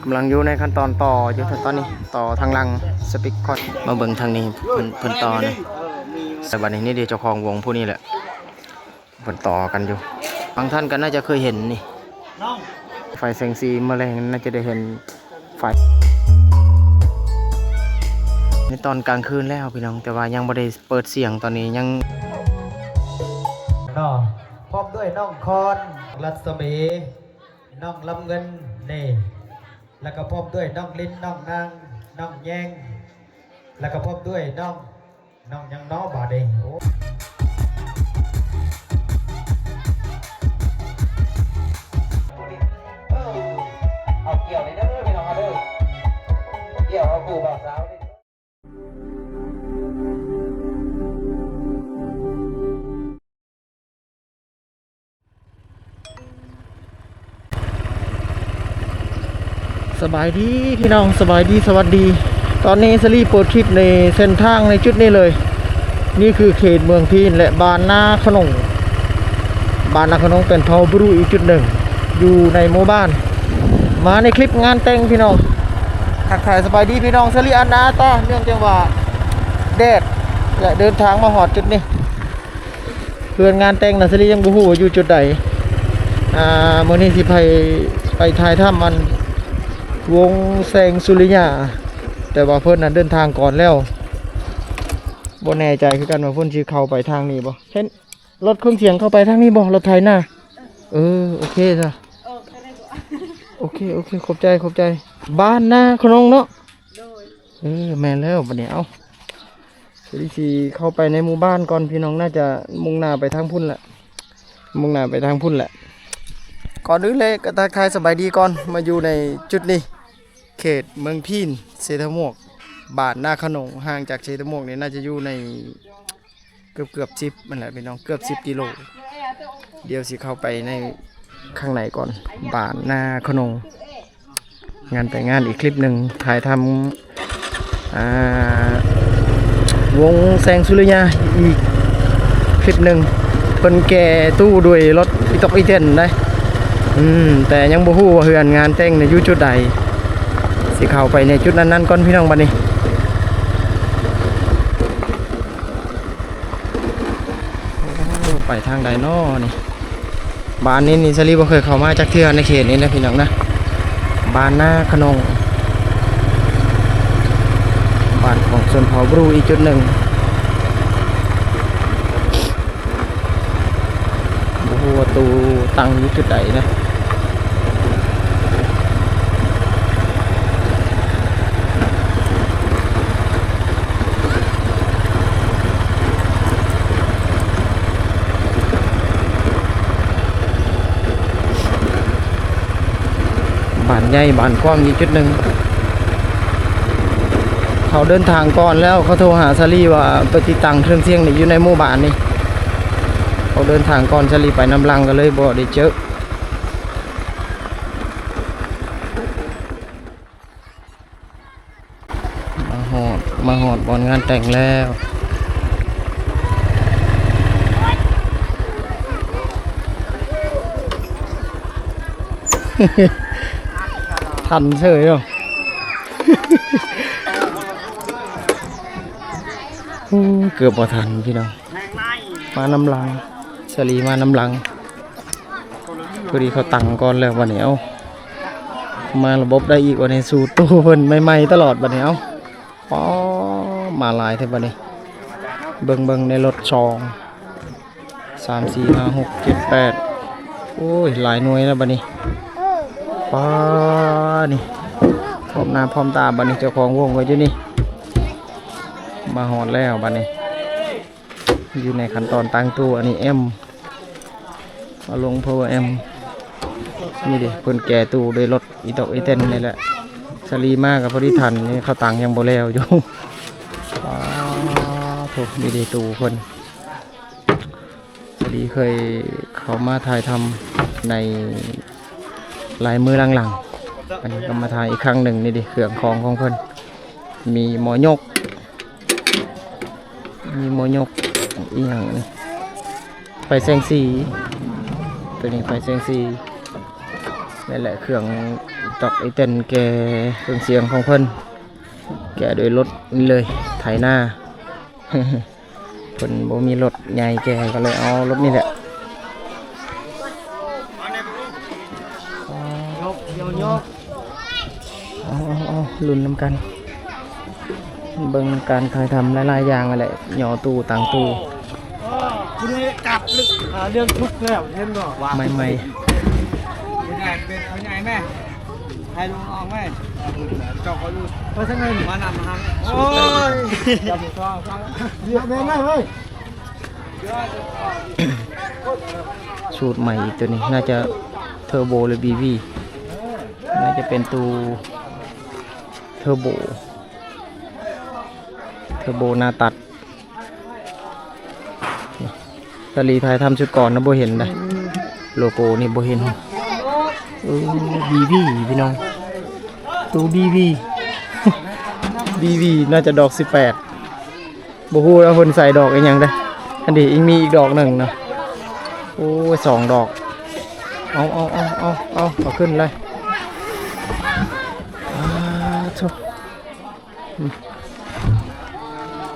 ກຳລັງຢູ່ໃນຂັ້ນຕອນຕໍ່ຢູ່ຕອນນີ້ ຕໍ່ທາງຫຼັງ ສະປີກຄອນ ມາເບິ່ງທາງນີ້ ເພິ່ນ ເພິ່ນຕໍ່ນະ. ສະບາຍດີ ນີ້ເດ້ເຈົ້າຂອງວົງຜູ້ນີ້ແຫຼະ ເພິ່ນຕໍ່ກັນຢູ່. ບາງທ່ານກໍໜ້າຈະເຄີຍເຫັນນີ້ ໄຟແສງສີ ມື້ແລງໜ້າຈະໄດ້ເຫັນໄຟ ໃນຕອນກາງຄືນແລ້ວພີ່ນ້ອງ ແຕ່ວ່າຍັງບໍ່ໄດ້ເປີດສຽງ ຕອນນີ້ຍັງ ເນາະ ພ້ອມດ້ວຍນ້ອງຄອນ ລັດສະໝີ ນ້ອງລຳເງິນເນ ແລ້ວກໍພ້ອມດ້ວຍນ້ອງລິນ ນ້ອງນາງ ນ້ອງແຍງ ແລ້ວກໍພ້ອມດ້ວຍນ້ອງ ນ້ອງຫຍັງເນາະບາດນີ້ ໂອ້ ເອົາກ່ຽວເລີຍເດີພີ່ນ້ອງເຮົາເດີ ກ່ຽວເອົາຄູ່ບ່າວສາວເລີຍ. ສະບາຍດີພີ່ນ້ອງ ສະບາຍດີ ສະຫວັດດີ. ຕອນນີ້ສາລີເປີດຄລິບໃນເສັ້ນທາງໃນຈຸດນີ້ເລີຍ. ນີ້ຄືເຂດເມືອງພີນ ແລະ ບ້ານນາຂະໜົງ. ບ້ານນາຂະໜົງເປັນເຜົ່າບຣູອີກຈຸດໜຶ່ງ ຢູ່ໃນໝູ່ບ້ານ. ມາໃນຄລິບງານແຕ່ງພີ່ນ້ອງ. ທັກທາຍສະບາຍດີພີ່ນ້ອງ ສາລີອັນນາຕາ ເນື່ອງຈາກວ່າແດດ ແລະ ເດີນທາງມາຮອດຈຸດນີ້. ເຮືອນງານແຕ່ງນະ ສາລີຍັງບໍ່ຮູ້ວ່າຢູ່ຈຸດໃດ. ອ່າ ມື້ນີ້ຊິໄປ ໄປຖ່າຍທຳອັນວົງແສງສຸລິຍາ ແຕ່ວ່າເພິ່ນນັ້ນເດີນທາງກ່ອນແລ້ວ. ບໍ່ແນ່ໃຈຄືກັນວ່າເພິ່ນຊິເຂົ້າໄປທາງນີ້ບໍ່. ເຫັນລົດເຄື່ອງສຽງເຂົ້າໄປທາງນີ້ບໍ່? ລົດໄຖນາ. ເອີ ໂອເຄຊະ. ໂອເຄ ໂອເຄ ຂອບໃຈ ຂອບໃຈ. ບ້ານນາຂະໜົງເນາະ? ໂດຍ. ເອີ ແມ່ນແລ້ວ ບັດນີ້ ເອົ້າ ຊິ ຊິເຂົ້າໄປໃນໝູ່ບ້ານກ່ອນພີ່ນ້ອງ ໜ້າຈະມຸ່ງໜ້າໄປທາງພຸ້ນແຫຼະ ມຸ່ງໜ້າໄປທາງພຸ້ນແຫຼະ. ກ່ອນອື່ນເລີຍກໍທັກທາຍສະບາຍດີກ່ອນ ມາຢູ່ໃນຈຸດນີ້ ເຂດເມືອງພີນ ເຊຕະໝວກ ບ້ານນາຂະໜົງ. ຫ່າງຈາກເຊຕະໝວກນີ້ ໜ້າຈະຢູ່ໃນ ເກືອບໆ ສິບຫັ້ນແຫຼະພີ່ນ້ອງ ເກືອບສິບກິໂລ. ດຽວຊິເຂົ້າໄປໃນຂ້າງໃນກ່ອນ ບ້ານນາຂະໜົງ. ງານແຕ່ງງານອີກຄລິບໜຶ່ງ ຖ່າຍທຳ ອ່າ ວົງແສງສຸລິຍາອີກຄລິບໜຶ່ງ. ເພິ່ນແກ່ຕູ້ດ້ວຍລົດອີຕອກອີແຕນໄດ໋ ອືມ ແຕ່ຍັງບໍ່ຮູ້ວ່າເຮືອນງານແຕ່ງນີ້ຢູ່ຈຸດໃດ. ຊິເຂົ້າໄປໃນຈຸດນັ້ນໆ ກ່ອນພີ່ນ້ອງ ບັດນີ້. ໂອ້ ໄປທາງໃດນໍນີ້? ບ້ານນີ້ນີ້ ສາລີບໍ່ເຄີຍເຂົ້າມາຈັກເທື່ອໃນເຂດນີ້ນະພີ່ນ້ອງນະ. ບ້ານນາຂະໜົງ ບ້ານຂອງຊົນເຜົ່າບຣູອີກຈຸດໜຶ່ງ. ບໍ່ຮູ້ວ່າຕູ້ຕັ້ງຢູ່ຈຸດໃດນະ. ບ້ານໃຫຍ່ບ້ານກວ້າງອີກຈຸດໜຶ່ງ. ເຂົາເດີນທາງກ່ອນແລ້ວ ເຂົາໂທຫາສາລີວ່າໄປຕິດຕັ້ງເຄື່ອງສຽງນີ້ຢູ່ໃນໝູ່ບ້ານນີ້. ເຂົາເດີນທາງກ່ອນ ສາລີໄປນຳຫຼັງ ກໍເລີຍບໍ່ໄດ້ເຈີ. ມາຮອດ ມາຮອດບ່ອນງານແຕ່ງແລ້ວ. ທັນເສີຍເນາະ. ໂອ້ ເກືອບບໍ່ທັນພີ່ນ້ອງ. ມານຳຫຼັງ ສາລີມານຳຫຼັງ. ພໍດີເຂົາຕັ້ງກ່ອນແລ້ວບັດນີ້. ເອົ້າ ມາລະບົບໄດ້ອີກບັດນີ້ ສູ້ຕູ້ເພິ່ນໃໝ່ໆຕະຫຼອດບັດນີ້. ເອົ້າ ອໍ ມາຫຼາຍແທ້ບັດນີ້. ເບິ່ງ ເບິ່ງໃນລົດ ສອງ ສາມ ສີ່ ຫ້າ ຫົກ ເຈັດ ແປດ ໂອ້ຍ ຫຼາຍໜ່ວຍແລ້ວບັດນີ້. ປ້າ ນີ້ ພ້ອມໜ້າພ້ອມຕາບັດນີ້ ເຈົ້າຂອງວົງກໍຢູ່ນີ້. ມາຮອດແລ້ວບັດນີ້. ຢູ່ໃນຂັ້ນຕອນຕັ້ງຕູ້. ອັນນີ້ແອມ ເອົາລົງ power amp. ນີ້ເດ້ ເພິ່ນແກ່ຕູ້ດ້ວຍລົດອີຕອກອີແຕນນີ້ແຫຼະ. ສາລີມາກໍພໍດີທັນ ນີ້ເຂົາຕັ້ງຍັງບໍ່ແລ້ວຢູ່. ອ້າ ໂທ້ ນີ້ເດ້ຕູ້ເພິ່ນ. ສາລີເຄີຍເຂົ້າມາຖ່າຍທຳໃນຫຼາຍມື້ຫຼັງໆ. ອັນນີ້ກໍມາຖ່າຍອີກຄັ້ງໜຶ່ງ. ນີ້ເດ້ ເຄື່ອງຂອງຂອງເພິ່ນ ມີໝໍ້ຍົກ ມີໝໍ້ຍົກ ອີຫຍັງນີ້ ໄຟແສງສີ ໂຕນີ້ໄຟແສງສີ. ແມ່ນແຫຼະ ເຄື່ອງຕ ດອກໄອເຕັນແກ່ເຄື່ອງສຽງຂອງເພິ່ນ ແກ່ໂດຍລົດນີ້ເລີຍ ໄຖນາ ເພິ່ນບໍ່ມີລົດໃຫຍ່ແກ່ ກໍເລີຍເອົາລົດນີ້ແຫຼະ. ເອົາໆໆ ລຸ້ນນຳກັນ ເບິ່ງການຖ່າຍທຳຫຼາຍໆຢ່າງຫັ້ນແຫຼະ ຍໍຕູ້ ຕັ້ງຕູ້ ຄຸນກັບ ຫາເລື່ອງທຸກແລ້ວ ເຫັນບໍ່? ໃໝ່ໆ ເປັນໄງ ເປັນ ເອົາໃຫຍ່ແມ່ ໃຫ້ລຸງອອກໄວ້ ເຈົ້າກໍຢູ່ ໄປທາງໃນ ມານຳມາຫາ ໂອ້ຍ ແມ່ນເວີຍ. ສູດໃໝ່ອີກ ໂຕນີ້ໜ້າຈະເທີໂບ ຫຼື ບີວີ ໜ້າຈະເປັນຕູ້ເທີໂບ ເທີໂບໜ້າຕັດ. ສາລີຖ່າຍທຳຊຸດກ່ອນນະ ບໍ່ເຫັນໃດ ໂລໂກ້ນີ້ບໍ່ເຫັນ. ເອີ ບີວີ ພີ່ນ້ອງ ຕູ້ບີວີ ບີວີ ໜ້າຈະດອກສິບແປດ ບໍ່ຮູ້ວ່າເພິ່ນໃສ່ດອກອີ່ຫຍັງເດ້. ອັນນີ້ອີກ ມີອີກດອກໜຶ່ງນະ ໂອ້ຍ ສອງດອກ. ເອົາ ເອົາ ເອົາ ເອົາ ເອົາ ເອົາຂຶ້ນເລີຍ ອາ ໂທ້. ອືມ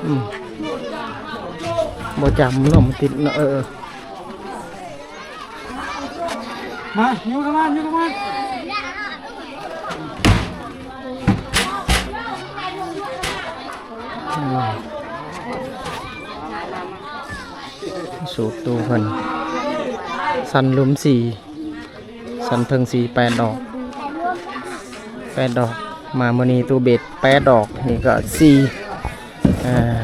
ອືມ ບໍ່ຈຳເນາະ ມັນຕິດເນາະ ເອີ ເອີ ມາ ຢູ່ກັບມັນ ຢູ່ກັບມັນ ອືມ ສູດຕູ້ເພິ່ນ ຊັ້ນລຸ່ມສີ່ ຊັ້ນເທິງສີ່ ແປດດອກ ແປດດອກ. ມາມື້ນີ້ຕູ້ເບດແປດດອກ ນີ້ກໍສີ່ ອ່າ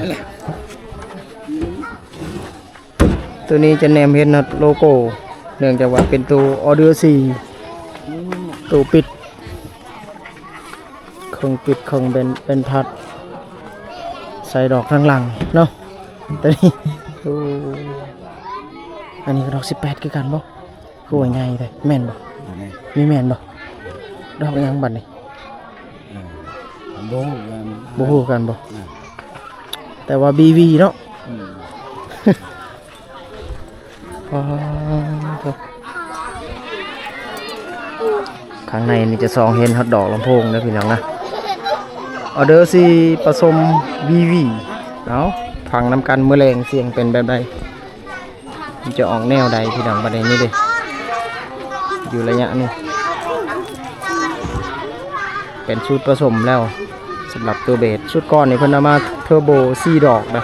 ໂຕນີ້ຈະແນມເຫັນຮອດໂລໂກ້ ເນື່ອງຈາກວ່າເປັນຕູ້ອໍເດີສີ່ ຕູ້ປິດ ເຄິ່ງປິດເຄິ່ງເປັນ ເປັນພັດ ໃສ່ດອກທາງຫຼັງເນາະ ໂຕນີ້. ໂອ້ ອັນນີ້ກໍດອກສິບແປດຄືກັນບໍ່? ຄືວ່າໃຫຍ່ແທ້ ແມ່ນບໍ່? ບໍ່ແມ່ນ ນີ້ແມ່ນບໍ່? ດອກຫຍັງບັດນີ້? ເອີ ບໍ່ຮູ້ຄືກັນ ບໍ່ຮູ້ຄືກັນບໍ່? ອ່າ ແຕ່ວ່າບີວີເນາະ ອືມ ອໍ ໂທ້ ຂ້າງໃນນີ້ຈະສ່ອງເຫັນຮອດດອກລຳໂພງເດີພີ່ນ້ອງນະ ອໍເດີສີ່ປະສົມບີວີ. ເອົາ ຟັງນຳກັນ ມື້ແລງສຽງເປັນແບບໃດ? ມັນຈະອອກແນວໃດພີ່ນ້ອງ? ບັດນີ້ນີ້ເດ້ ຢູ່ໄລຍະນີ້ ເປັນສູດປະສົມແລ້ວ ສຳລັບໂຕເບດ. ຊຸດກ່ອນນີ້ເພິ່ນເອົາມາເທີໂບສີ່ດອກນະ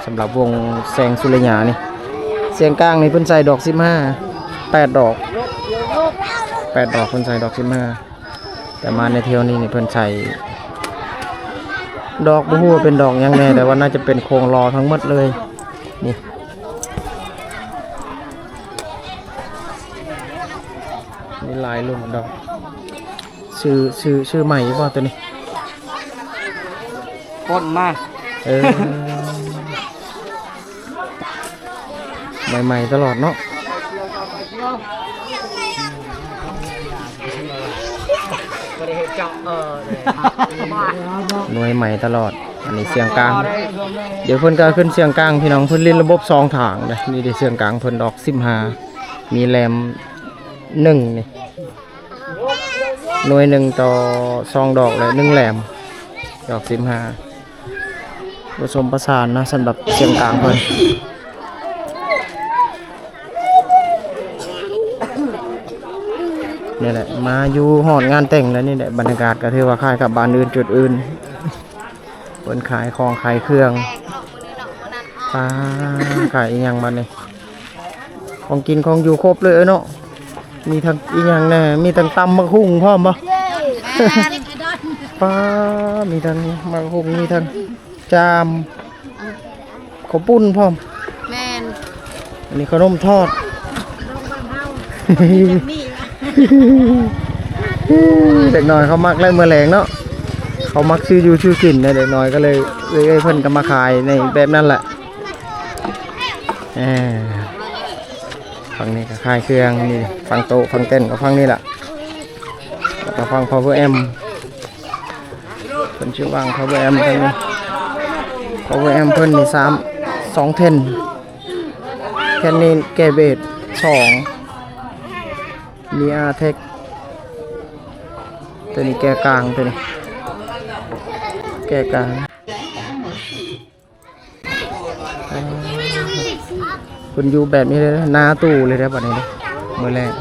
ສຳລັບວົງແສງສຸໄລຍານີ້. ສຽງກາງນີ້ເພິ່ນໃສ່ດອກສິບຫ້າ ແປດດອກ ແປດດອກ ເພິ່ນໃສ່ດອກສິບຫ້າ. ແຕ່ມາໃນທ່ຽວນີ້ນີ້ເພິ່ນໃສ່ດອກ ບໍ່ຮູ້ວ່າເປັນດອກຫຍັງແດ່ ແຕ່ວ່າໜ້າຈະເປັນໂຄງຫຼໍ້ທັງໝົດເລີຍ. ນີ້ ມີຫຼາຍລຸ້ນດອກ. ຊື້ ຊື້ ຊື້ໃໝ່ຢູ່ບໍ່ໂຕນີ້? ປົນມາ. ເອີ ໃໝ່ໆຕະຫຼອດເນາະ ໜ່ວຍໃໝ່ຕະຫຼອດ. ອັນນີ້ສຽງກາງ ດຽວເພິ່ນກໍຂຶ້ນສຽງກາງພີ່ນ້ອງ ເພິ່ນຫຼິ້ນລະບົບສອງທາງເດ້. ນີ້ເດ້ສຽງກາງເພິ່ນດອກສິບຫ້າ ມີແຫຼມໜຶ່ງນີ້ ໜ່ວຍໜຶ່ງຕໍ່ສອງດອກ ແລະ ໜຶ່ງແຫຼມ ດອກສິບຫ້າ ປະສົມປະສານນະ ສຳລັບສຽງກາງເພິ່ນ. ນີ້ແຫຼະ ມາຢູ່ຮອດງານແຕ່ງແລ້ວນີ້ແຫຼະ ບັນຍາກາດກໍຖືວ່າຄ້າຍກັບບ້ານອື່ນຈຸດອື່ນ ເພິ່ນຂາຍຂອງຂາຍເຄື່ອງ. ປ້າ ຂາຍອີ່ຫຍັງບັດນີ້? ຂອງກິນຂອງຢູ່ຄົບເລີຍເນາະ ມີທັງອີ່ຫຍັງແດ່ ມີທັງຕຳໝາກຫຸ່ງພ້ອມບໍ່? ປ້າ ມີທັງໝາກຫຸ່ງ ມີທັງຈາມ ເຂົ້າປຸ້ນພ້ອມ. ແມ່ນ ອັນນີ້ຂະໜົມທອດ ເດັກນ້ອຍເຂົາມັກແຫຼະ ມື້ແລງເນາະ ເຂົາມັກຊື້ຢູ່ຊື້ກິນນະ ເດັກນ້ອຍກໍເລີຍ ເອີຍ ເພິ່ນກໍມາຂາຍໃນແບບນັ້ນແຫຼະ. ເອີ ຝັ່ງນີ້ກໍຂາຍເຄື່ອງນີ້ ຝັ່ງໂຕະຝັ່ງເຕັນກໍຝັ່ງນີ້ແຫຼະ ແລ້ວກໍຝັ່ງພາວເວີແອັມ ເພິ່ນຊິວາງພາວເວີແອັມທາງນີ້ ພາວເວີແອັມເພິ່ນມີສາມ ສອງແທ່ນ ແທ່ນນີ້ແກ່ເບດສອງ ມີອາເທັກ ຕົວນີ້ແກ່ກາງ ຕົວນີ້ແກ່ກາງ. ເພິ່ນຢູ່ແບບນີ້ເລີຍ ໜ້າຕູ້ເລີຍເດ້ ບັດນີ້ເດ້ ມື້ແລກ.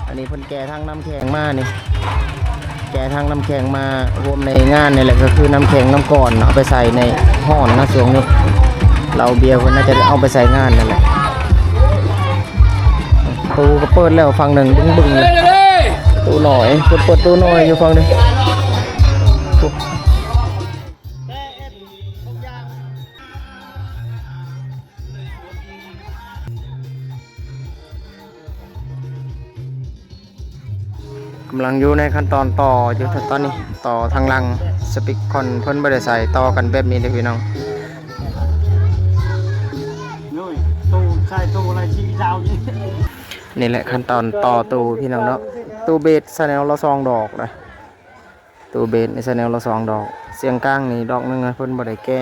ອັນນີ້ເພິ່ນແກ່ຖັງນ້ຳແຂງມານີ້ ແກ່ຖັງນ້ຳແຂງມາຮ່ວມໃນງານນີ້ແຫຼະ ກໍຄືນ້ຳແຂງນ້ຳກ້ອນເນາະ ເອົາໄປໃສ່ໃນຮ້ອນນະ ຊ່ວງນີ້ ເຫຼົ້າເບຍເພິ່ນໜ້າຈະເອົາໄປໃສ່ງານນັ້ນແຫຼະ. ປະຕູກໍເປີດແລ້ວຝັ່ງໜຶ່ງ ບຶ້ງໆ ປະຕູນ້ອຍ ເພິ່ນເປີດປະຕູນ້ອຍຢູ່ຝັ່ງນີ້. ກຳລັງຢູ່ໃນຂັ້ນຕອນຕໍ່ຢູ່ ຕອນນີ້ຕໍ່ທາງຫຼັງ ສະປິກຄອນເພິ່ນບໍ່ໄດ້ໃສ່ ຕໍ່ກັນແບບນີ້ເດ້ພີ່ນ້ອງ. ໂອ້ຍ ຕູ້ໃສ່ຕູ້ລະສີ່ເຈົ້ານີ້ ນີ້ແຫຼະຂັ້ນຕອນຕໍ່ຕູ້ພີ່ນ້ອງເນາະ. ຕູ້ເບສ ແຊນແນວລະສອງດອກນະ. ຕູ້ເບສໃນແຊນແນວລະສອງດອກ ສຽງກາງນີ້ດອກໜຶ່ງນະ ເພິ່ນບໍ່ໄດ້ແກ່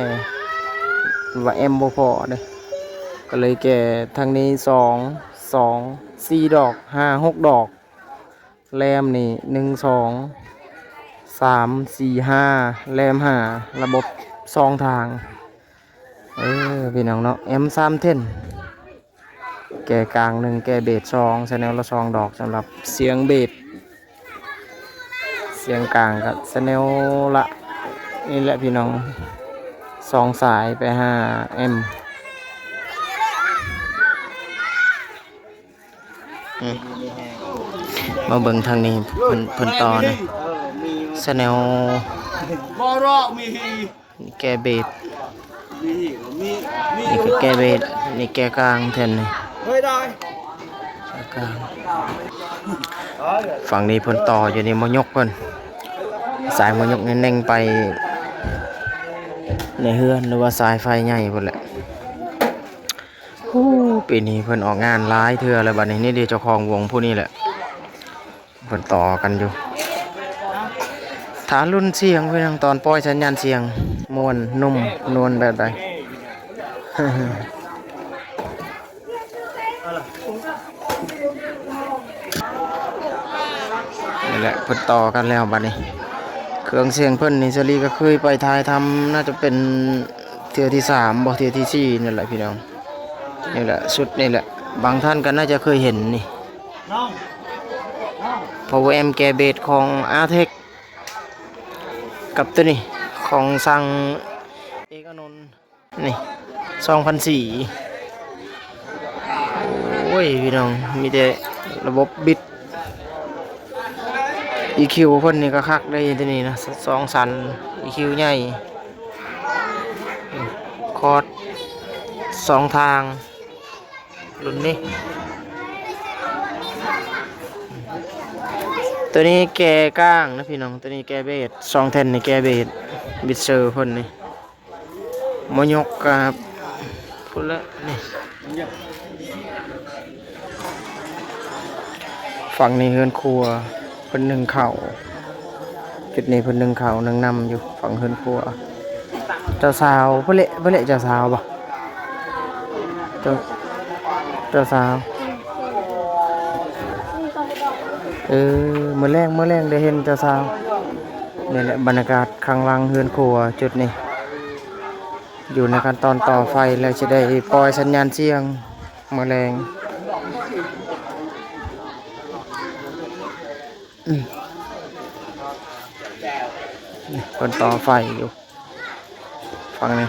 ວ່າແອມບໍ່ພໍເດ້ ກໍເລີຍແກ່ທາງນີ້ສອງ ສອງ ສີ່ດອກ ຫ້າ ຫົກດອກ. ແລມນີ້ໜຶ່ງ ສອງ ສາມ ສີ່ ຫ້າ ແລມຫ້າ ລະບົບສອງທາງ. ເອີ ພີ່ນ້ອງເນາະ ແອມສາມແທ່ນ ແກ່ກາງໜຶ່ງ ແກ່ເບສສອງ ແຊນແນວລະສອງດອກ ສຳລັບສຽງເບສ. ສຽງກາງກໍແຊນແນວລະນີ້ແຫຼະພີ່ນ້ອງ ສອງສາຍໄປຫາແອມ. ອືມ ມາເບິ່ງທາງນີ້ ເພິ່ນ ເພິ່ນຕໍ່ນະ ແຊນແນວ ແກ່ເບສ ນີ້ຄືແກ່ເບສ ນີ້ແກ່ກາງແທ່ນນີ້ ແກ່ກາງ. ຝັ່ງນີ້ເພິ່ນຕໍ່ຢູ່ນີ້ ມາຍົກເພິ່ນ ສາຍມາຍົກນີ້ແໜ່ງໄປໃນເຮືອນ ຫຼືວ່າສາຍໄຟໃຫຍ່ພຸ້ນແຫຼະ. ໂອ້ ປີນີ້ເພິ່ນອອກງານຫຼາຍເທື່ອແລ້ວບັດນີ້. ນີ້ເດ້ເຈົ້າຂອງວົງຜູ້ນີ້ແຫຼະ ເພິ່ນຕໍ່ກັນຢູ່. ຖ້າລຸ້ນສຽງພີ່ນ້ອງ ຕອນປ່ອຍສັນຍານສຽງ ມ່ວນ ນຸ້ມ ນວນແບບໃດ. ນີ້ແຫຼະ ເພິ່ນຕໍ່ກັນແລ້ວບັດນີ້. ເຄື່ອງສຽງເພິ່ນນີ້ ສາລີກໍເຄີຍໄປຖ່າຍທຳ ໜ້າຈະເປັນເທື່ອທີສາມບໍ່ ເທື່ອທີສີ່ນີ້ແຫຼະພີ່ນ້ອງ. ນີ້ແຫຼະ ຊຸດນີ້ແຫຼະ ບາງທ່ານກໍໜ້າຈະເຄີຍເຫັນນີ້ ພາວເວີແອມແກ່ເບສຂອງອາເທັກ ກັບໂຕນີ້ຂອງຊ່າງເອກອານົນ ນີ້ ສອງພັນສີ່. ໂອ້ຍ ພີ່ນ້ອງ ມີແຕ່ລະບົບບິດ ອີຄິວເພິ່ນນີ້ກໍຄັກເດ້ ໂຕນີ້ນະ ສອງຊັ້ນ ອີຄິວໃຫຍ່ ຄອດສອງທາງ ລຸ້ນນີ້. ໂຕນີ້ແກ່ກາງນະພີ່ນ້ອງ ໂຕນີ້ແກ່ເບສ ສອງແທ່ນນີ້ແກ່ເບສ ບິດເຊີເພິ່ນນີ້. ມາຍົກກັບພຸ້ນລະນີ້. ຝັ່ງນີ້ເຮືອນຄົວ ເພິ່ນໜຶ້ງເຂົ້າ ຈຸດນີ້ເພິ່ນໜຶ້ງເຂົ້າໜຶ້ງນ້ຳຢູ່ ຝັ່ງເຮືອນຄົວ. ເຈົ້າສາວ ເພິ່ນເລະ ເພິ່ນເລະ ເຈົ້າສາວບໍ່? ເຈົ້າ ເຈົ້າສາວ ເອີ ມື້ແລງ ມື້ແລງໄດ້ເຫັນເຈົ້າສາວ. ນີ້ແຫຼະ ບັນຍາກາດຂ້າງຫຼັງເຮືອນຄົວຈຸດນີ້. ຢູ່ໃນຂັ້ນຕອນຕໍ່ໄຟແລ້ວ ຊິໄດ້ປ່ອຍສັນຍານສຽງມື້ແລງ. ອືມ ນີ້ເພິ່ນຕໍ່ໄຟຢູ່ຝັ່ງນີ້.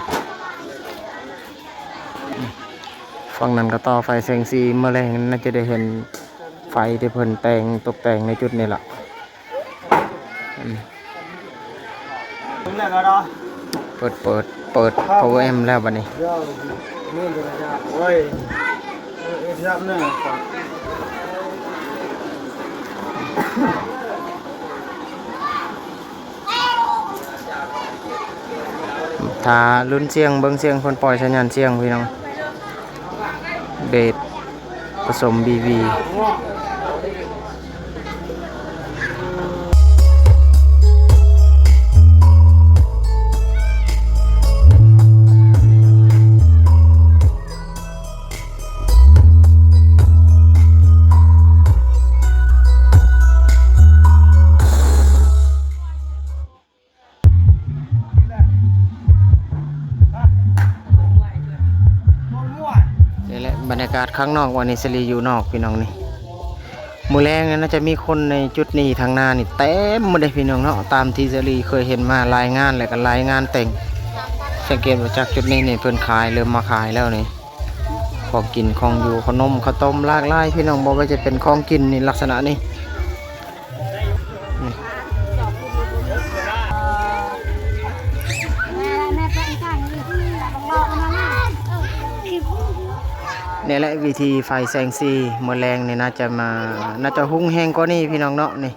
ອືມ ຝັ່ງນັ້ນກໍຕໍ່ໄຟແສງສີ. ມື້ແລງໜ້າຈະໄດ້ເຫັນໄຟທີ່ເພິ່ນແຕ່ງ ຕົກແຕ່ງໃນຈຸດນີ້ລະ. ອືມ ເປີດ ເປີດ ເປີດພາວເວີແອມແລ້ວບັດນີ້. ຖ້າລຸ້ນສຽງ ເບິ່ງສຽງເພິ່ນປ່ອຍສັນຍານສຽງພີ່ນ້ອງ. ເບສ ປະສົມບີບີ. ກາດຂ້າງນອກ ວັນນີ້ສາລີຢູ່ນອກພີ່ນ້ອງນີ້ ມື້ແລງນີ້ໜ້າຈະມີຄົນໃນຈຸດນີ້ ທາງໜ້ານີ້ເຕັມໝົດເດ້ພີ່ນ້ອງເນາະ ຕາມທີ່ສາລີເຄີຍເຫັນມາ ລາຍງານ ແລ້ວກໍລາຍງານແຕ່ງ. ສັງເກດວ່າຈາກຈຸດນີ້ນີ້ ເພິ່ນຂາຍ ເລີ່ມມາຂາຍແລ້ວນີ້ ຂອງກິນຂອງຢູ່ ຂະໜົມ ເຂົ້າຕົ້ມ ຫຼາກຫຼາຍພີ່ນ້ອງ ບໍ່ວ່າຈະເປັນຂອງກິນນີ້ ລັກສະນະນີ້. ນີ້ແຫຼະ ວິທີໄຟແສງສີ ມື້ແລງນີ້ໜ້າຈະມາ ໜ້າຈະຮຸ່ງແຮງກວ່ານີ້ພີ່ນ້ອງເນາະ ນີ້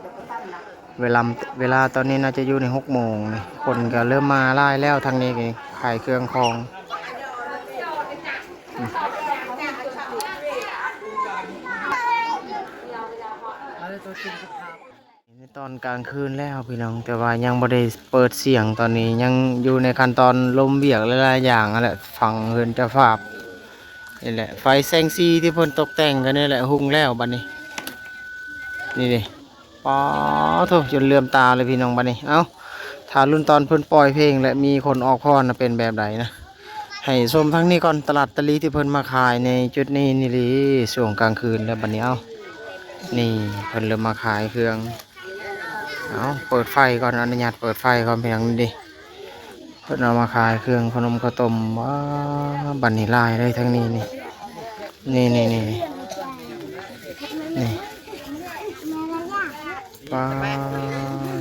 ເວລາ ເວລາຕອນນີ້ໜ້າຈະຢູ່ໃນຫົກໂມງນີ້ ຄົນກໍເລີ່ມມາຫຼາຍແລ້ວ ທາງນີ້ກໍຂາຍເຄື່ອງຂອງ. ໃນຕອນກາງຄືນແລ້ວພີ່ນ້ອງ ແຕ່ວ່າຍັງບໍ່ໄດ້ເປີດສຽງ ຕອນນີ້ຍັງຢູ່ໃນຂັ້ນຕອນລົມວຽກຫຼາຍໆຢ່າງຫັ້ນແຫຼະ ຝັ່ງເຮືອນເຈົ້າພາບນີ້ແຫຼະ ໄຟແສງສີທີ່ເພິ່ນຕົກແຕ່ງກັນນີ້ແຫຼະ ຮຸ່ງແລ້ວບັດນີ້ ນີ້ເດ້ ປາໂທ້ ຈົນເຫຼື້ອມຕາເລີຍພີ່ນ້ອງບັດນີ້. ເອົ້າ ຖ້າລຸ້ນຕອນເພິ່ນປ່ອຍເພງ ແລະ ມີຄົນອອກພອນນະ ເປັນແບບໃດນະ ໃຫ້ຊົມທາງນີ້ກ່ອນ ຕະຫຼາດຕາລີທີ່ເພິ່ນມາຂາຍໃນຈຸດນີ້ນີ້ເລີ ຊ່ວງກາງຄືນແລ້ວບັດນີ້. ເອົ້າ ນີ້ເພິ່ນເລີ່ມມາຂາຍເຄື່ອງ. ເອົ້າ ເປີດໄຟກ່ອນ ອະນຸຍາດເປີດໄຟກ່ອນ ເປັນຫຍັງນີ້ເດ້ ເພິ່ນເອົາມາຂາຍເຄື່ອງຂະໜົມເຂົ້າຕົ້ມ. ວ້າ ບັດນີ້ຫຼາຍເລີຍທາງນີ້ນີ້ ນີ້ໆໆ ນີ້ ປາ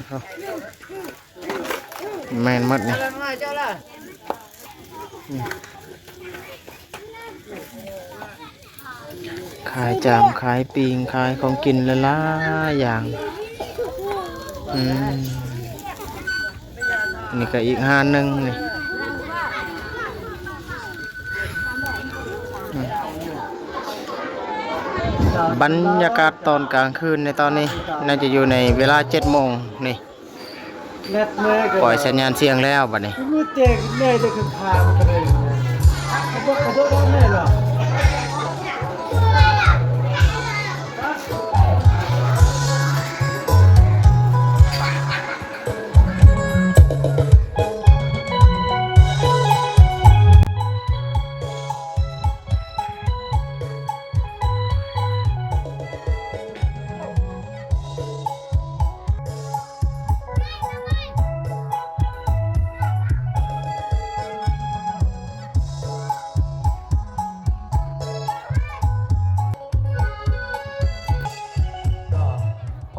ໂທ້ ແມ່ນໝົດນີ້. ຂາຍຈາມ ຂາຍປີ້ງ ຂາຍຂອງກິນຫຼາຍໆຢ່າງ. ອືມ ນີ້ກໍອີກຮ້ານໜຶ່ງນີ້. ອືມ ບັນຍາກາດຕອນກາງຄືນໃນຕອນນີ້ ໜ້າຈະຢູ່ໃນເວລາເຈັດໂມງນີ້. ປ່ອຍສັນຍານສຽງແລ້ວບັດນີ້.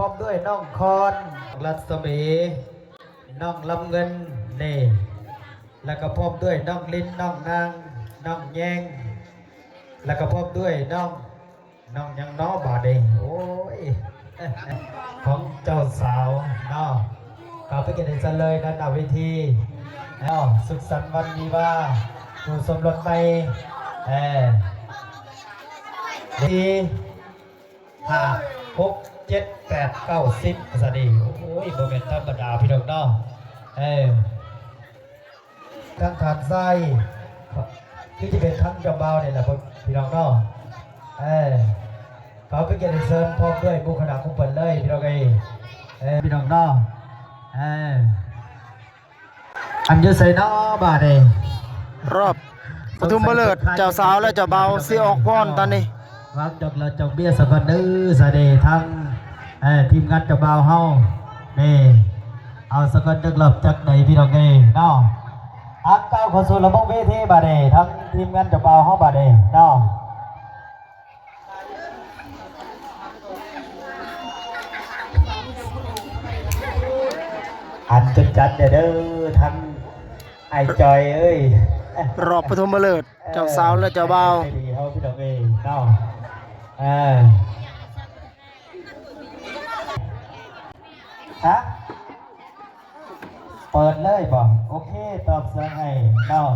ພ້ອມດ້ວຍນ້ອງຄອນ ລັດສະໝີ ນ້ອງລຳເງິນ ນີ້ ແລ້ວກໍພ້ອມດ້ວຍນ້ອງລິນ ນ້ອງນາງ ນ້ອງແຍງ ແລ້ວກໍພ້ອມດ້ວຍນ້ອງ ນ້ອງຫຍັງເນາະບາດນີ້ ໂອ້ຍ ຂອງເຈົ້າສາວເນາະ ເຂົ້າໄປກິນໃຫ້ຊັ້ນເລີຍ ດ້ານໜ້າເວທີເນາະ. ສຸກສັນວັນວິວາ ຄູ່ສົມລົດໃໝ່ ເອີ ທີຫ້າ ຫົກ ເຈັດ ແປດ ເກົ້າ ສິບ ວ່າຊັ້ນນີ້. ໂອ້ຍ ບໍ່ແມ່ນທຳມະດາ ພີ່ນ້ອງເນາະ ເອີ. ທາງດ້ານຊ້າຍ ຄືຈະເປັນທາງເຈົ້າບ່າວນີ້ແຫຼະ ພີ່ນ້ອງເນາະ ເອີ ຂໍເປັນກຽດເຊີນພ້ອມດ້ວຍໝູ່ຄະນະຂອງເພິ່ນເລີຍ ພີ່ນ້ອງເອີຍ ເອີ ພີ່ນ້ອງເນາະ ເອີ ອັນຢູ່ໃສເນາະບາດນີ້ ຮອບປະຖົມມະເລີກ ເຈົ້າສາວ ແລະ ເຈົ້າບ່າວຊິອອກພອນຕອນນີ້. ວາງຈອກເຫຼົ້າຈອກເບຍສາກ່ອນເດີ ສາເດ ທາງ ເອີ ທີມງານເຈົ້າບ່າວເຮົານີ້ ເອົາສາກ່ອນຈັກລອບຈັກໃດ ພີ່ນ້ອງເອີຍເນາະ. ອ່ະ ກ້າວເຂົ້າສູ່ລະບົບເວທີບາດນີ້ ທາງທີມງານເຈົ້າບ່າວເຮົາບາດນີ້ເນາະ. ອັນຈັດຈັດແດ່ເດີ ທັງອ້າຍຈອຍເອີຍ ຮອບປະຖົມມະເລີກ ເຈົ້າສາວ ແລະ ເຈົ້າບ່າວ ເອີ ເຮົາພີ່ນ້ອງເອີຍເນາະ ເອີ ຮະ ເປີດເລີຍບໍ່? ໂອເຄ ຕອບສຽງໃຫ້ເນາະ.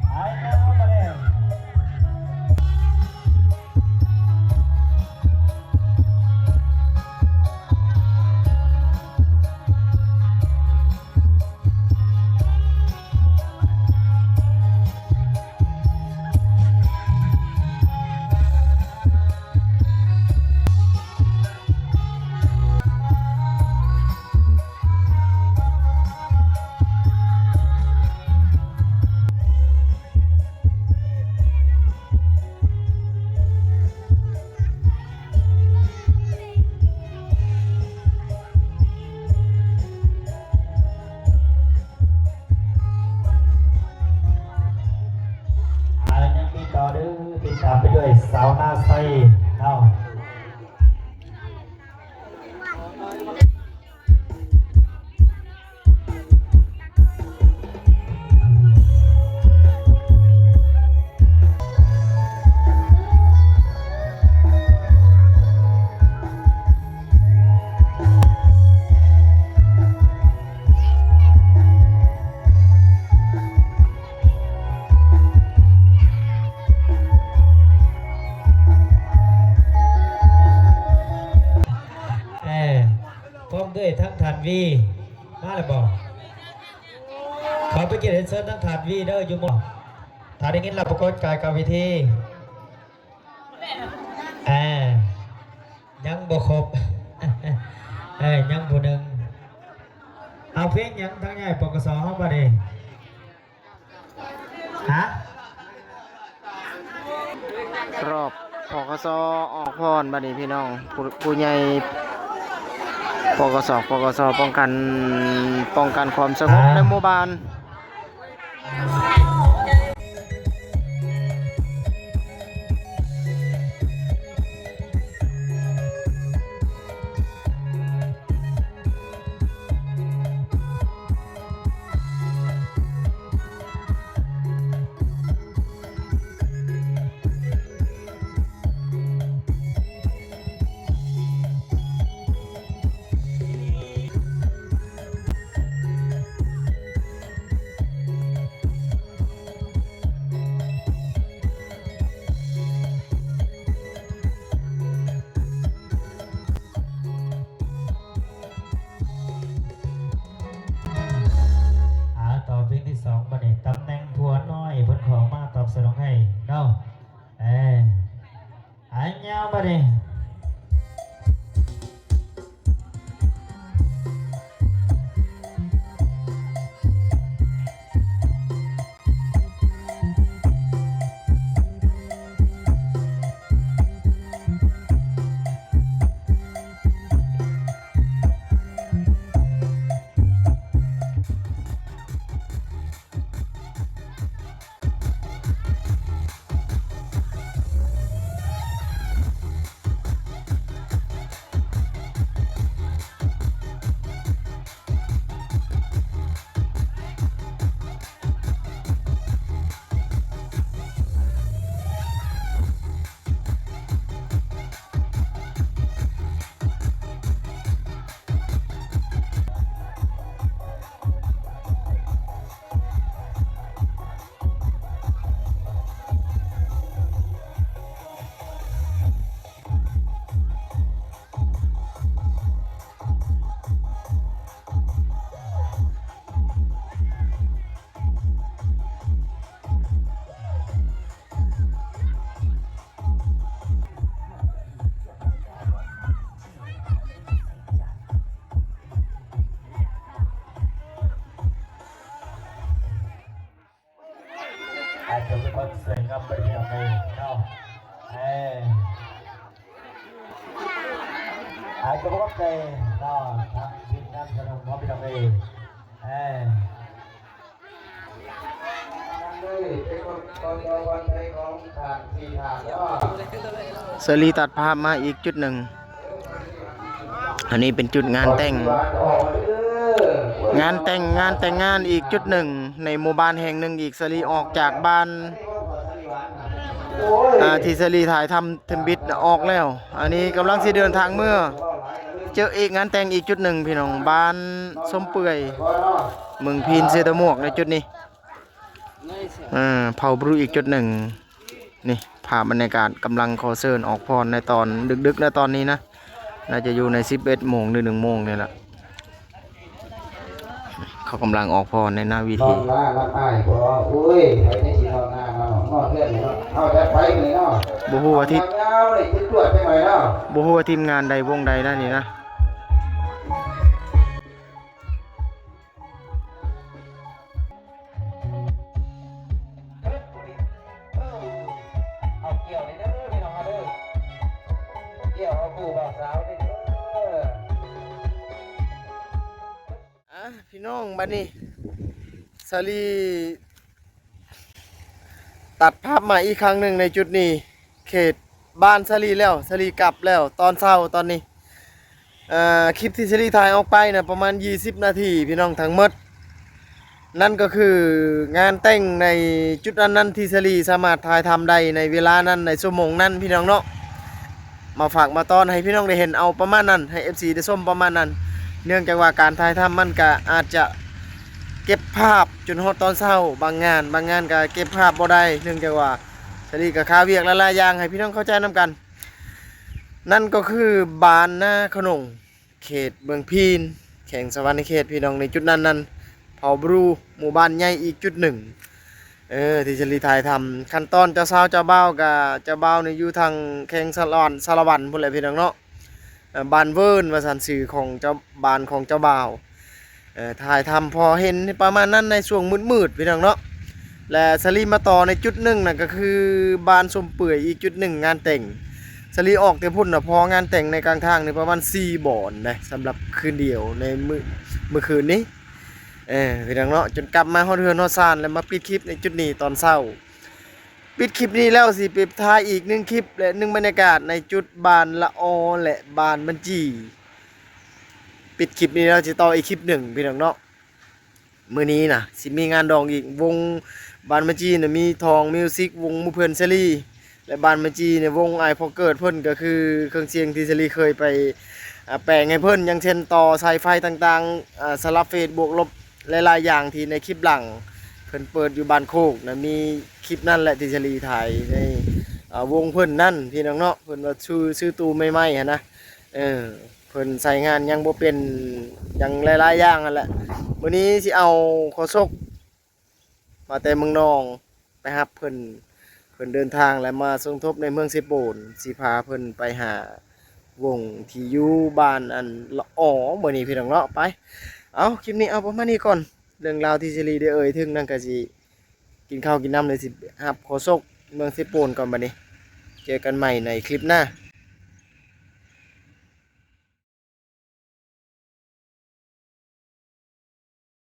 ໄປເນາະ ມາເລີຍ. ຕາມໄປດ້ວຍສາວນາໄຊເນາະ. ແຕ່ ພ້ອມດ້ວຍທັງທ່ານວີ ມາແລ້ວບໍ່? ຂໍເປັນກຽດເຊີນທັງທ່ານວີເດີ ຢູ່ໝໍ້ ຖ້າໄດ້ຍິນແລ້ວປາກົດກາຍກັບເວທີ. ອ່າ ຍັງບໍ່ຄົບ ເອີ ຍັງຜູ້ໜຶ່ງ. ເອົາ ເພງຫຍັງທາງໃຫຍ່ ປກສ ເຮົາບັດນີ້? ຮະ? ຮອບ ປກສ ອອກພອນບັດນີ້ພີ່ນ້ອງ ຜູ້ ຜູ້ໃຫຍ່ ປກສ ປກສ ປ້ອງກັນ ປ້ອງກັນຄວາມສະຫງົບໃນໝູ່ບ້ານ. ອ່າ ຕໍ່ເພງທີສອງ ບັດນີ້ ຕຳແໜ່ງຜົວນ້ອຍ ເພິ່ນຂໍມາຕອບສະໜອງໃຫ້ເນາະ. ເອີ ຫາຍຍາວບາດນີ້. ອາດຈະເປັນຄວາມສວຍງາມເປັນຢ່າງໃດເນາະ. ເອີ ອາດຈະບໍ່ເຂົ້າໃຈເນາະ ທາງທີມງານສະໜອງເນາະ ພີ່ນ້ອງເອີຍ. ເອີ ສາລີຕັດພາບມາອີກຈຸດໜຶ່ງ. ອັນນີ້ເປັນຈຸດງານແຕ່ງ ງານແຕ່ງ ງານແຕ່ງງານອີກຈຸດໜຶ່ງ ໃນໝູ່ບ້ານແຫ່ງໜຶ່ງອີກ. ສາລີອອກຈາກບ້ານ ອ່າ ທີ່ສາລີຖ່າຍທຳທຳອິດນະ ອອກແລ້ວ. ອັນນີ້ກຳລັງຊິເດີນທາງເມືອ. ເຈີອີກງານແຕ່ງອີກຈຸດໜຶ່ງ ພີ່ນ້ອງ, ບ້ານສົມເປື່ອຍ ເມືອງພີນ ເຊຕະໝວກ ໃນຈຸດນີ້. ເອີ ເຜົ່າບຣູອີກຈຸດໜຶ່ງ. ນີ້ພາບບັນຍາກາດກຳລັງຂໍເຊີນອອກພອນໃນຕອນດຶກໆ ໃນຕອນນີ້ນະ, ໜ້າຈະຢູ່ໃນສິບເອັດໂມງ ຫຼື ໜຶ່ງໂມງນີ້ລະ. ເຂົາກຳລັງອອກພອນໃນໜ້າເວທີ. ນອນລານຳອ້າຍບໍ່? ໂອ້ຍ ໃຜໄດ້ຊິນອນນານອນ ນອນເຮືອນນີ້ເນາະ. ເຮົາຈັດໄປມື້ນີ້ເນາະ. ບໍ່ຮູ້ວ່າທີມ ຍາວໆ ນີ້ຈວດໆ ໄປໃໝ່ເນາະ. ບໍ່ຮູ້ວ່າທີມງານໃດວົງໃດນະນີ້ນະ. ເອົາກ່ຽວນີ້ເດີພີ່ນ້ອງເຮົາເດີ, ກ່ຽວເອົາຄູ່ບ່າວສາວນີ້ເດີ. ອ່ະ ພີ່ນ້ອງ ບັດນີ້ສາລີຕັດພາບມາອີກຄັ້ງໜຶ່ງໃນຈຸດນີ້. ເຂດບ້ານສາລີແລ້ວ, ສາລີກັບແລ້ວຕອນເຊົ້າຕອນນີ້. ເອີ ຄລິບທີ່ສາລີຖ່າຍອອກໄປນະ ປະມານຊາວນາທີພີ່ນ້ອງ ທັງໝົດ. ນັ້ນກໍຄືງານແຕ່ງໃນຈຸດນັ້ນໆ ທີ່ສາລີສາມາດຖ່າຍທຳໄດ້ໃນເວລານັ້ນ ໃນຊົ່ວໂມງນັ້ນພີ່ນ້ອງເນາະ. ມາຝາກມາຕ້ອນໃຫ້ພີ່ນ້ອງໄດ້ເຫັນເອົາປະມານນັ້ນ, ໃຫ້ເອັຟຊີໄດ້ຊົມປະມານນັ້ນ. ເນື່ອງຈາກວ່າການຖ່າຍທຳມັນກະອາດຈະເກັບພາບຈົນຮອດຕອນເຊົ້າ, ບາງງານ, ບາງງານກະເກັບພາບບໍ່ໄດ້ ເນື່ອງຈາກວ່າສາລີກະຄາວຽກຫຼາຍໆຢ່າງ ໃຫ້ພີ່ນ້ອງເຂົ້າໃຈນຳກັນ. ນັ້ນກໍຄືບ້ານນາຂະໜົງ ເຂດເມືອງພີນ ແຂວງສະຫວັນນະເຂດ ພີ່ນ້ອງ. ໃນຈຸດນັ້ນນັ້ນ ເຜົ່າບຣູ ໝູ່ບ້ານໃຫຍ່ອີກຈຸດໜຶ່ງ ເອີ ທີ່ສາລີຖ່າຍທຳ. ຂັ້ນຕອນເຈົ້າສາວເຈົ້າບ່າວກະ ເຈົ້າບ່າວນີ້ຢູ່ທາງແຂວງສາລະວັນ ສາລະວັນພຸ້ນແຫຼະພີ່ນ້ອງເນາະ. ເອີ ບ້ານເວີນວ່າຊັ້ນ ຊື່ຂອງເຈົ້າ ບ້ານຂອງເຈົ້າບ່າວ. ເອີ ຖ່າຍທຳພໍເຫັນປະມານນັ້ນໃນຊ່ວງມືດໆ ພີ່ນ້ອງເນາະ. ແລະ ສາລີມາຕໍ່ໃນຈຸດໜຶ່ງນັ້ນ ກໍຄືບ້ານສົມເປືອຍອີກຈຸດໜຶ່ງ ງານແຕ່ງ. ສາລີອອກແຕ່ພຸ້ນນະ ພໍງານແຕ່ງໃນກາງທາງນີ້ປະມານສີ່ບ່ອນເດ້ ສຳລັບຄືນດຽວໃນມື້ ມື້ຄືນນີ້ ເອີ ພີ່ນ້ອງເນາະ. ຈົນກັບມາຮອດເຮືອນຮອດຊານ ແລະ ມາປິດຄລິບໃນຈຸດນີ້ຕອນເຊົ້າ. ປິດຄລິບນີ້ແລ້ວ ຊິໄປຖ່າຍອີກໜຶ່ງຄລິບ ແລະ ໜຶ່ງບັນຍາກາດໃນຈຸດບ້ານລະອໍ ແລະ ບ້ານມັນຈີ. ປິດຄລິບນີ້ແລ້ວ ຊິຕໍ່ອີກຄລິບໜຶ່ງ ພີ່ນ້ອງເນາະ. ມື້ນີ້ນະ ຊິມີງານດອງອີກ ວົງບ້ານມັນຈີນະ ມີທອງມິວສິກ ວົງໝູ່ເພື່ອນສາລີ ແລະ ບ້ານມັນຈີນະ ວົງອ້າຍພໍ່ເກີດເພິ່ນ ກໍຄືເຄື່ອງສຽງທີ່ສາລີເຄີຍໄປ ອາ ແປງໃຫ້ເພິ່ນ ຢ່າງເຊັ່ນ ຕໍ່ສາຍໄຟຕ່າງໆ ອາ ສະຫຼັບເຟດບວກລົບ ຫຼາຍໆຢ່າງທີ່ໃນຄລິບຫຼັງເພິ່ນເປີດຢູ່ບ້ານໂຄກນະ. ມີຄລິບນັ້ນແຫຼະທີ່ສາລີຖ່າຍໃນ ອາ ວົງເພິ່ນນັ້ນ ພີ່ນ້ອງເນາະ. ເພິ່ນວ່າຊື້ ຊື້ຕູ້ໃໝ່ໆຫັ້ນນະ ເອີ ເພິ່ນໃຊ້ງານຍັງບໍ່ເປັນ ຫຍັງຫຼາຍໆຢ່າງຫັ້ນແຫຼະ. ມື້ນີ້ຊິເອົາໂຄສົກມາແຕ່ເມືອງນອງ ໄປຮັບເພິ່ນ ເພິ່ນເດີນທາງ ແລະ ມາສົມທົບໃນເມືອງເຊໂປນ. ຊິພາເພິ່ນໄປຫາວົງທີ່ຢູ່ບ້ານອັນລະອໍມື້ນີ້ ພີ່ນ້ອງເນາະ. ໄປ ເອົາ ຄລິບນີ້ເອົາປະມານນີ້ກ່ອນ. ເລື່ອງລາວທີ່ສາລີໄດ້ເອີ່ຍເຖິງນັ້ນ ກໍຊິກິນເຂົ້າກິນນ້ຳ ແລະ ຊິຮັບໂຄສົກເມືອງເຊໂປນກ່ອນ. ບັດນີ້ເຈີກັນໃໝ່ໃນຄລິບໜ້າ.